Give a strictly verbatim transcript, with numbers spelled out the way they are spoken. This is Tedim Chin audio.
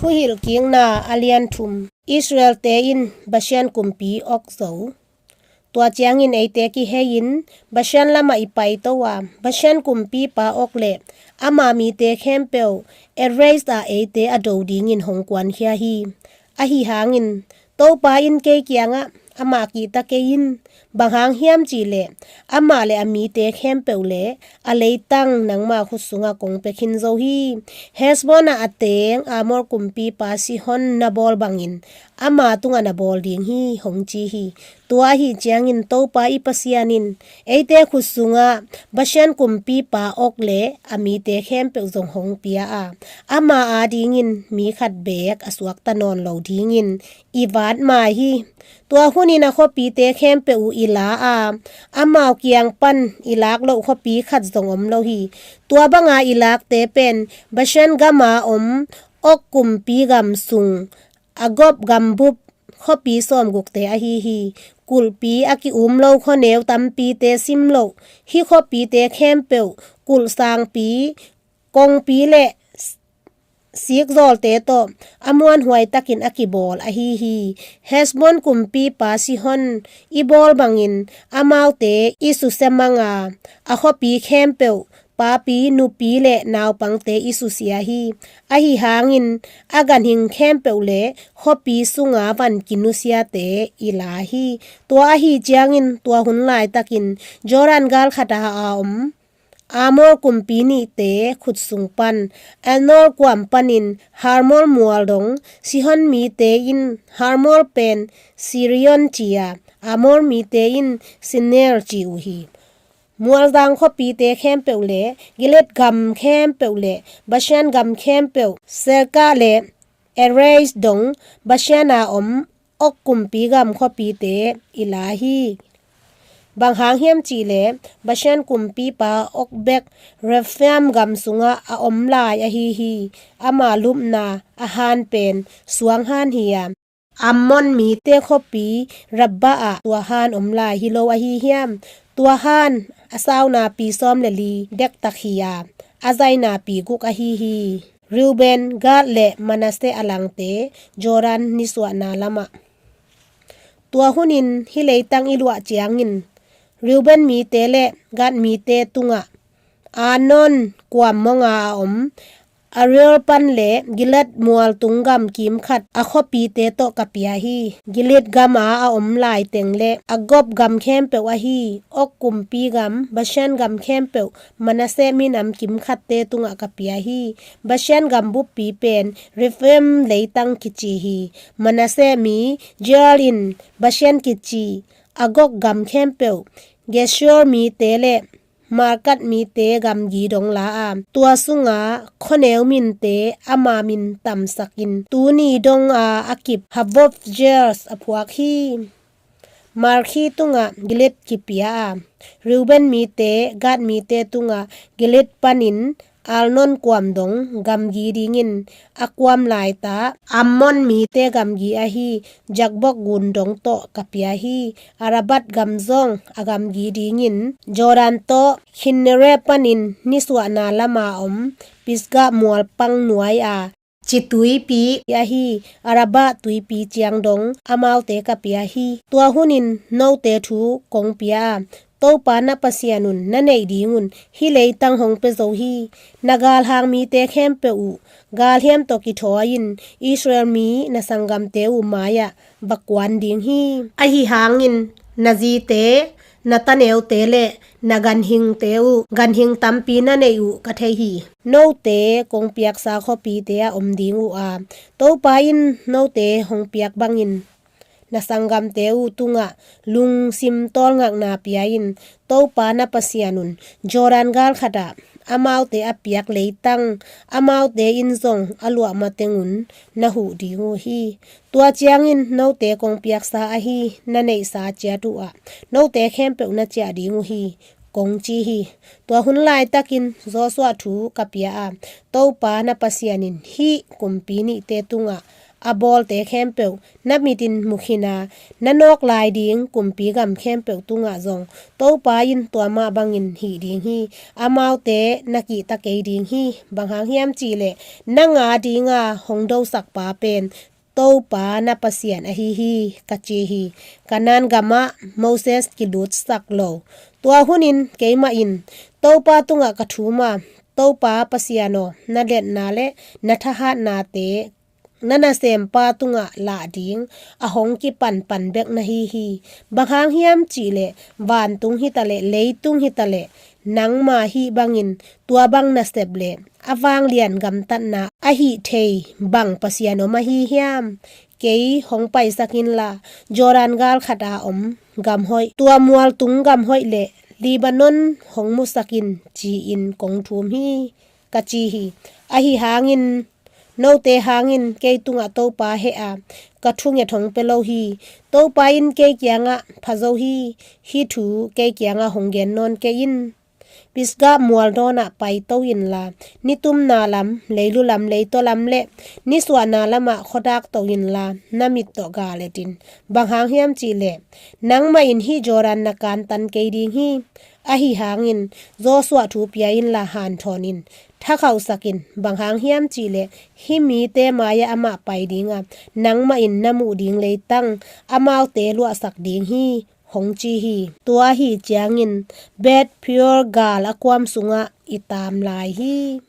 Thuhilhkikna a lian thum. Israel-te in Bashan kumpi Og zo. Tua ciangin eite kihei-in Bashan lamah i paito a, Bashan kumpipa Og le ama mite khempeuh Edrei ah eite a do dingin hong kuankhia hi. Ahi hangin Topa in kei kiangah, amah kihta kei in, bang hang hiam cihleh amah le a mite khempeuh le a leitang nangma khut sungah kong pia khin zo hi. Hesbon ah a teng Amor kumpipa Sihon na bawl bangin ama tungah na bawl ding hi, hong ci hi. Tua ahi ciangin Topa i Pasian in eite khut sungah Bashan kumpipa Og le a mite khempeuh zong hong pia a, ama adingin mi khat beek a suakta nawn lo dingin i vat mai hi. Tua hunin a khuapite khempeuh uh i la a, amau kiang pan i lak loh khuapi khat zong om lo hi. Tua banga i lakte pen Bashan gama om Og kumpi gam sung Argob gambup khuapi sawmgukte ahi hi. Kulhpi a ki-um lo khuaneu tampite sim loh hih khuapite khempeuh kulh sangpi, kongpi le sikzawlte tawh a muanhuai takin a kibawl ahi hi. Hesbon kumpipa Sihon i bawl bangin amaute i susia mang a, a khuapi khempeuh papi, nupi le naupangte i susia hi. Ahi hangin a ganhing khempeuh le khuapi sunga van kinusiate i la hi. Tua ahi ciangin tua hun laitakin Jordan galkhat a om Amor kumpi nihte khut sung pan Arnon kuam panin Hermon mual dong, Sihon mite in Hermon pen Sirion ci a, Amor mite in Sinear ci uh hi. Mualzang khuapite khempeuh le Gilead gam khempeuh le Bashan gam khempeuh, Salka le Edrei dong, Bashan a om Og kumpi gam khuapite i la hi. Bang hang hiam cihleh Bashan kumpipa Og bek Rephaim gam sungah a om lai ahi hi. Ama lupna a han pen suang han hi a, Ammon mite khuapi Rabbah ah tua han om lai hi lo ahi hiam? Tua han a saunapi sawm le li dektak hi a, a zainapi guk ahi hi. Reuben, Gad le Manasseh a langte Jordan nisuahna lamah. Tua hunin hih leitang i luah ciangin Reuben mite le Gad mite tungah Arnon kuam monga a om Aroer pan le Gilead mual tung gam kimkhat a khuapite tawh ka pia hi. Gilead gama a om laiteng le Argob gam khempeuh ahi Og kumpi gam, Bashan gam khempeuh Manasseh minam kimkhatte tungah ka pia hi. Bashan gam buppi pen Rephaim leitang kici hi. Manasseh mi Jair in Bashan kici Argob gam khempeuh, Geshur mite le Maakah mite gamgi dong la a, tua sunga khuaneu minte ama min tamsakin tuni donga a kip Havoth Jair a phuak hi. Makir tungah Gilead kipia a, Reuben mite, Gad mite tungah Gilead panin Arnon kuam dong gamgi dingin a kuam laita Ammon mite gamgi ahi Jabbok gun dong tawh ka pia hi. Arabah gam zong a gamgi dingin Jordan tawh Kinnereth panin nisuahna lama om Pisgah mualpang nuai a, ci tuipi ahi Arabah tuipi ciang dong amaute ka pia hi. Tua hunin note thu kong pia a, Topa na Pasian un na neih dingun hih leitang hong pia zo hi. Na galhang mite khempeuh uh galhiam tawh kithawi-in Israel mi na sanggamte uh mai-ah va kuan ding hi. Ahi hangin na zite, na taneute le na ganhingte uh ganhing tampi na neih uh ka thei hi. Note kong piaksa khuapite ah om ding uh a, Topa in note hong piak bangin na sanggamte uh tungah lungsim tawlngakna pia-in Topa na Pasian un Jordan galkhatah amaute a piak leitang amaute in zong a luah matengun na huh ding uh hi. Tua ciangin note kong piaksa ahi na neihsa ciat uhah note khempeuh na ciah ding uh hi, kong ci hi. Tua hun laitakin Joshua thu ka pia a, Topa na Pasian in hih kumpi nihte tungah a bawlte khempeuh na mitin mu khin a, na nawk lai ding kumpi gam khempeuh tungah zong Topa in tua mah bangin hih ding hi. Amaute na kihta kei ding hi. Bang hang hiam cihleh, nang a dinga hong dosak pa pen Topa na Pasian ahi hi, ka ci hi. Kanaan gamah Moses kilutsak lo. Tua hunin keimah in Topa tungah ka thum a, Topa Pasian aw, na liatna le na thahatnate na nasempa tungah lah ding a hong kipanpan bek na hi hi. Bang hang hiam cihleh, vantung hitaleh leitung hitaleh, nangma hih bangin tua bang nasep le a vanglian gamtatna a hih thei bang Pasian om ahi hiam? Kei hong paisak inla, Jordan gal khat a om gam hoih, tua mualtung gam hoih le Lebanon hong musak in, ci-in kong thum hi, ka ci hi. Ahi hangin note hangin kei tungah Topa heh a, ka thunget hong pia lo hi. Topa in kei kiangah, pha zo hi, hih thu kei kiangah hong gen nawn kei in. Pisgah mual dawnah paito inla, nitumna lam, leilu lam, leitaw lam le nisuahna lamah khuadak to inla, na mit tawh gal et in. Bang hang hiam cihleh, nangmah in hih Jordan na kantan kei ding hi. Ahi hangin Joshua thu pia inla, hanthawn in, thakhauhsak in. Bang hang hiam cihleh, hih mite mai-ah amah pai ding a, nangmah in na muh ding leitang amaute luahsak ding hi, hong ci hi. Tua ahi ciangin Beth Peor gal a kuam sungah i tam lai hi.